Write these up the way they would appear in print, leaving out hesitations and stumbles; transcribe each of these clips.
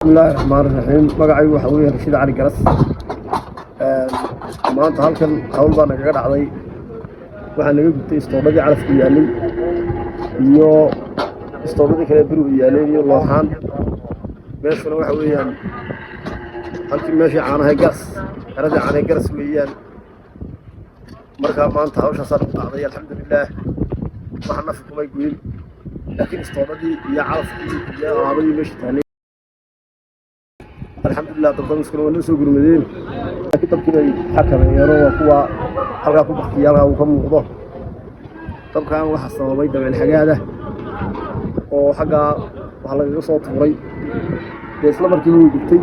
Bismillahi raxmaan raxiim. Magacaygu waxaa weeye Rashiid Cali Garas. Maanta halkan hawl baa nagaga dhacday. Waxaa naga gubtay istoodhadii calafku yaallay iyo istoodhadii kale biruhu yaalleen iyo looxaan. Meeshuna waxa weeyaan halkii meeshii caanahay Garas, xeradii caanahay Garas weeyaan. Marka maanta hawshaasaa nagu dhacday. Alxamdulilaah, waxa nafi kumay guyin, laakiin istoodhadii iyo calafkii iyo alaabadii meesha taallay, alxamdulilah, dabdamiskuna waa noo soo gurmadeen, laakiin dabkii bay xakameeyeenoo waa kuwa halkaa ku baktiya, halkaa uu ka muuqdo. Dabkan waxaa sababay dabeel xagaada oo xaggaa waxaa lagaga soo tuuray. Dee isla markiiba way gubtay.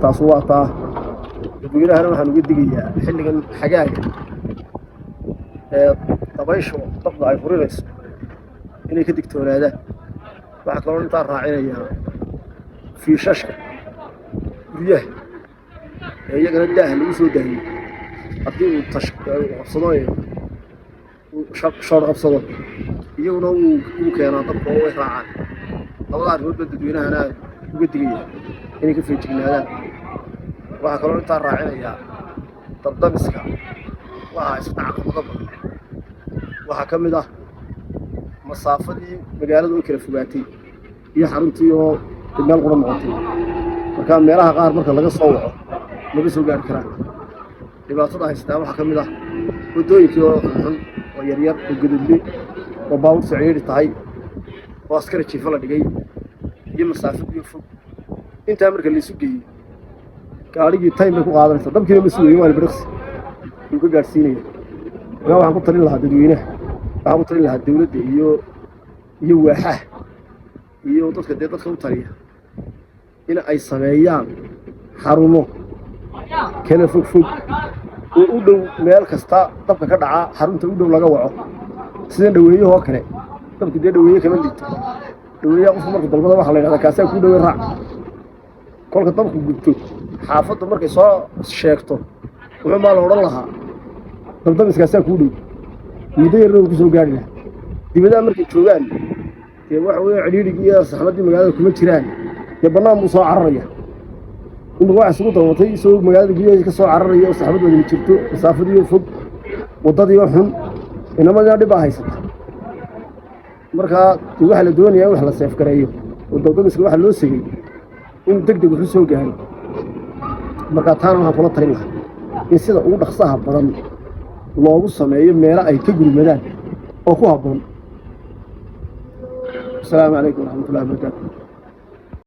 Taasu waa taa. Dadweynahana waxaan uga digayaa xilligan xagaaga ee dabayshu dabka ay hurinayso inay ka digtoonaadaan. Waxaa kaloo intaa raacinayaa fiishashka guryaha ee iyagana daaha lagu soo daayo, haddii uu qabsado, shoor qabsado, iyaguna wuu keenaa dabka oo way raacaan. Labada arrimood ba dadweynahana uga digaya inay ka feejignaadaan. Waxaa kaloo intaa raacinayaa dabdamiska waxaa isna caqabado badan. Waxaa ka mid ah masaafadii magaalada oo kala fogaatay iyo xaruntii oo meel qura noqotay. Marka meelaha qaar marka laga soo waco lama soo gaari karaan. Dhibaatada haystaa waxaa ka mid ah waddooyinkii oo xunxun oo yaryar oo godadle oo baabuur siciidhi tahay oo askari jiifo la dhigay iyo masaafadii fog. Intaa marka laisu geeyey, gaadhigii time bay ku qaadanaysaa, dabkiina ma sugayo, waana biriqsi wuu ka gaadhsiinaya. Marka waxaan ku talin lahaa dadweynaha, waxaan ku talin lahaa dawladda iyo waaxaha iyo dadka dee dadka u taliya in ay sameeyaan xarumo kala fog fog oo u dhow meel kasta dabka ka dhaca, xarunta u dhow laga waco, sida dhaweeyahoo kale. Dabka dee dhaweeye kama liito. Dhaweeyaha qofku markuu dalbada waxaa la yidhahdaa kaasaa kuu dhawey, raac. Kolka dabku gubto, xaafaddu markay soo sheegto, wuxuu maa la odhan lahaa dabdamiskaasaa kuu dhow, muddo yarna uu ku soo gaari lahaa. Dibadaha markay joogaan, dee waxa weeye cidhiidhigii iyo saxmaddii magaalada kuma jiraan, dee bannaan buu soo cararaya. Imika waxa isugu dabatay isagoo magaalada gudaheeda ka soo cararaya oo saxmad wadani jirto, masaafadiioo fog, waddadiioo xun, inamadina dhib baa haysata. Markaa dee waxaa la doonayaa in wax la seefgareeyo oo dabdamiska waxaa loo segay inuu deg deg waxu soo gaaro. Markaa taana waxaan kula talin lahaa in sida ugu dhaqsaha badan loogu sameeyo meelo ay ka gurmadaan oo ku habboon. Asalaamu calaykum waraxmatullahi wabarakaatu.